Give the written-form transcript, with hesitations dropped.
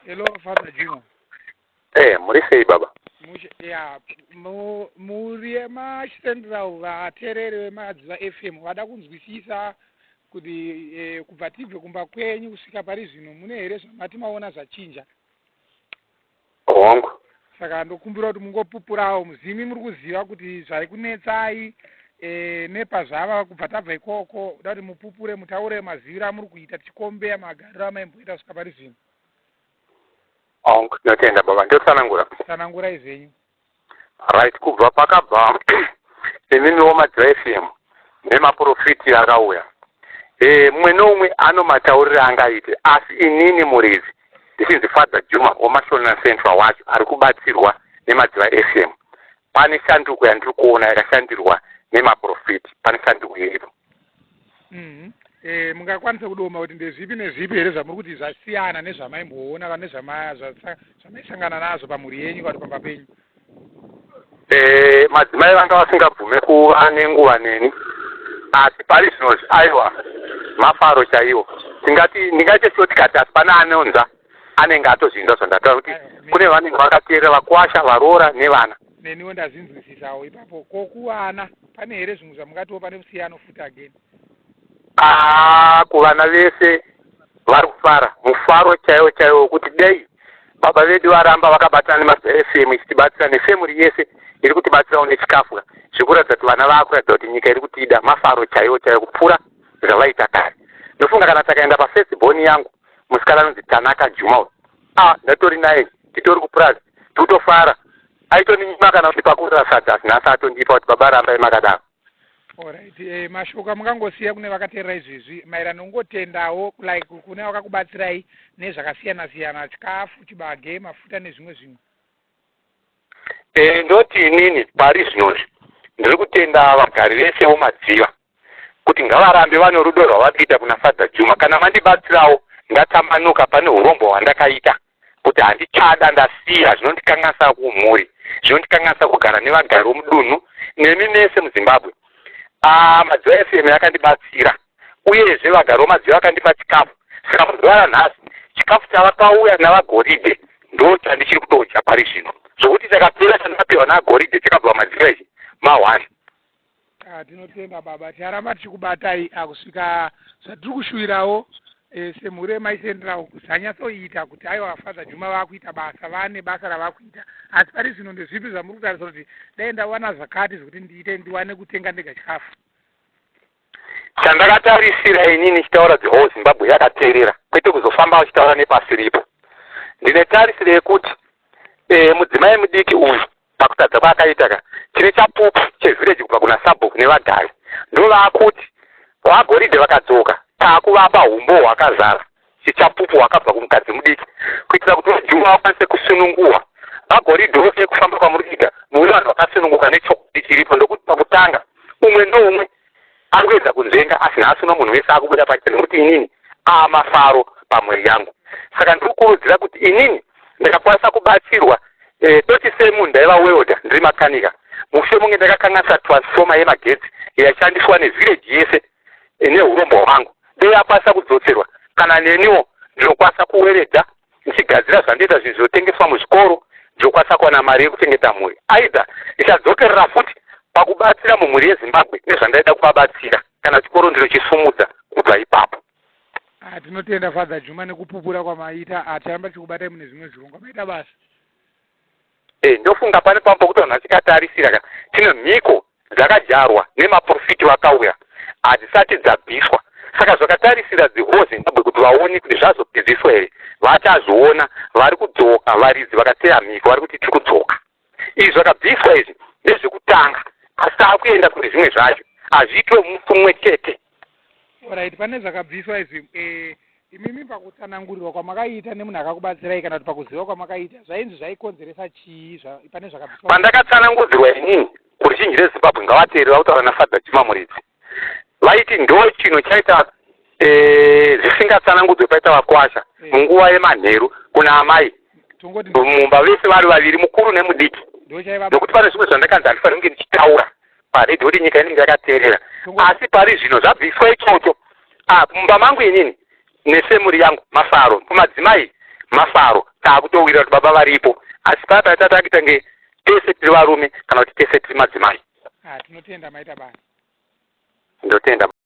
Hello, Father Juma. Muri sei, baba? Ya, muri yemaCentral, vateereri veMadziva FM vada kunzwisisa kuti kubva tibve kumba kwenyu kusvika pari zvino, mune here zvamati maona zvachinja? Hongu. Saka ndokumbira kuti mungopupurawo muzimi muri kuziva kuti zvaikunetsai nepazvava kubva tabva ikoko. Da kuti mupupure, mutaure maziviro amuri kuita tichikombeya magariro amaimboita kusvika pari zvino. Hongu, tinotenda, baba. Ndotsanangura. Tsanangurai zvenyu. Right, kubva pakabva imimiwo Madziva FM nemaprofiti akauya, mumwe neumwe anomatauriro angaite, asi inini muridzi ndichinzi Father Juma weMashona Central wacho ari kubatsirwa neMadziva FM, pane shanduko yandiri kuona yakashandirwa nemaprofiti. Pane shanduko iripo. Mungakwanisa kudoma kuti ndezvipi nezvipi here zvamuri kuti zvasiyana nezvamaimboona kana nezvamaisangana nazvo pamhuri yenyu kana kuti pamba penyu? Madzimai vanga vasingabvume kuva nenguva neni, asi pari zvinozvi, aiwa, mafaro chaiwo. Tingati ndingaite shortcut, asi pane anonza anenge atozvinzwa zvandataura kuti kune vanenge vakateerera, vakwasha, varoora nevana. Neniwo ndazinzwisisawo ipapo. Ko kuvana, pane here zvimwe zvamungatiwo pane musiyano futi again? Aa, kuvana vese vari kufara, mufaro chaiwo chaiwo wekuti dei baba vedu varamba vakabatana neMadziva FM ichitibatsira, nefamily yese iri kutibatsirawo nechikafu, zvekuratidza kuti vana vaakuratidza kuti nyika iri kutida. Mafaro chaiwo chaiwo kupfuura zvavaita kare. Ndofunga kana takaenda pafirst born yangu, musikana anonzi Tanaka Juma uyu, a ndatori naye, titori kupurazi, tikutofara. Aitoninyima kana kuti pakurira sadza, asi nhasi atondipa kuti, "Baba, rambai makadaro." Alright, mashoko amungangosiya kune vakateerera izvezvi maererano nongotendawo, like kune vakakubatsirai nezvakasiyana siyana, chikafu, chibage, mafuta nezvimwe zvimwe? Ndoti inini pari zvinozvi ndiri kutenda vagari vese voMadziva kuti ngavarambe vane rudo rwavari kuita kuna Father Juma. Kana mandibatsirawo, ndatamanuka pane urombo hwandakaita kuti handichada, ndasiya zvinondikanganisa kumhuri, zvinondikanganisa kugara nevagari vomudunhu nemi mese muZimbabwe. Madziva FM yakandibatsira, uyezve vagari voMadziva vakandipa chikafu. Saka muzuva ranhasi chikafu chavakauya navaGoridhe ndo chandichiri kutodya pari zvino, zvokuti chakapera chandakapiwa naGoridhe chakabva Madziva ichi ma1. Ah, tinotenda baba, ticharamba tichikubatai kusvika zvatiri kushuvirawo semhuri yemaCentral kuzanyatsoita kuti aiwa, Father Juma vakuita basa, vane basa ravakuita. Asi pari zvino ndezvipi zvamuri kutarisa kuti dai ndawana zvakati zvekuti ndiite ndiwane kutenga ndega chikafu? Chandakatarisira inini, chitaura the whole Zimbabwe yakateerera, kwete kuzofamba vachitaura nepasiripo, ndine tarisiro yekuti mudzimai mudiki uyu pakutadza kwaakaita ka, tine chapupu chevillage kubva kuna sabhuku nevagari, ndovaakuti vaGoridhe vakadzoka, taakuvapa humbo hwakazara, chichapupu hwakabva kumukadzi mudiki, kuitira kuti vaJuma vakwanise kusunungurwa. VaGoridhe vose, kufamba kwamuri kuita, muri vanhu vakasununguka nechokwadi chiripo, ndokuti pakutanga umwe noumwe ari kuedza kunzvenga, asi nhasi uno munhu wese akubuda pachena nekuti inini amafaro pamhuri yangu. Saka ndiri kukurudzira kuti inini ndakakwanisa kubatsirwa, toti semunhu ndaiva welder, ndiri makanika, mushure munge ndakakanganisa transformer yemagetsi yaishandiswa nevillage yese neurombo hwangu, dei akwanisa kudzoserwa, kana neniwo ndinokwanisa kuweredha ndichigadzira zvandoita, zvinhu zvinotengeswa muzvikoro, ndinokwanisa kuwana mari yekuchengeta mhuri. Aidha ndichadzokerera futi pakubatsira mumhuri yeZimbabwe nezvandaida kuvabatsira, kana chikoro ndinochisumudza kubva ipapo. Ah, tinotenda, Father Juma, nekupupura kwamaita. Ah, ticharamba tichikubatai mune zvimwe zvirongwa. Maita basa. Ndofunga pane pamwe pokuti vanhu vachikatarisira ka, tine mhiko dzakadyarwa nemaprofiti vakauya, hadzisati dzabviswa. Saka zvakatarisira the whole Zimbabwe kuti vaone kuti zvazopedziswa here. Vachazviona, vari kudzoka, varidzi vakateya mhiko vari kuti tiri kudzoka. Izvi zvakabviswa izvi ndezvekutanga, asi taakuenda kune zvimwe zvacho, hazviitwe musi mumwe chete. Alright, pane zvakabviswa izvi, imimi pakutsanangurirwa kwamakaita nemunhu akakubatsirai kana kuti pakuziva kwamakaita, zvainzi zvaikonzeresa chii pane zvakabviswa? Pandakatsanangudzirwa inini, kuruzhinji reZimbabwe ngavateerera kutaura naFather Juma Muridzi, vaiti ndo chinhu chaita zvisingatsanangudzwe paita vakwasha munguva yemanheru kuna amai Tongoti mumba vese vari vaviri, mukuru nemudiki, ndochaiva nokuti pane zvimwe zvandakanzi handifaniri kunge ndichitaura paredhiyo kuti nyika inenge yakateerera. Asi pari zvino zvabviswa ichocho. Ah, mumba mangu inini nefamily yangu mafaro, kumadzimai mafaro. Taakutowirira kuti baba varipo, asi paya paya tatakuita nge tese tiri varume kana kuti tese tiri madzimai. Ah, tinotenda, maita basa. Ndotenda.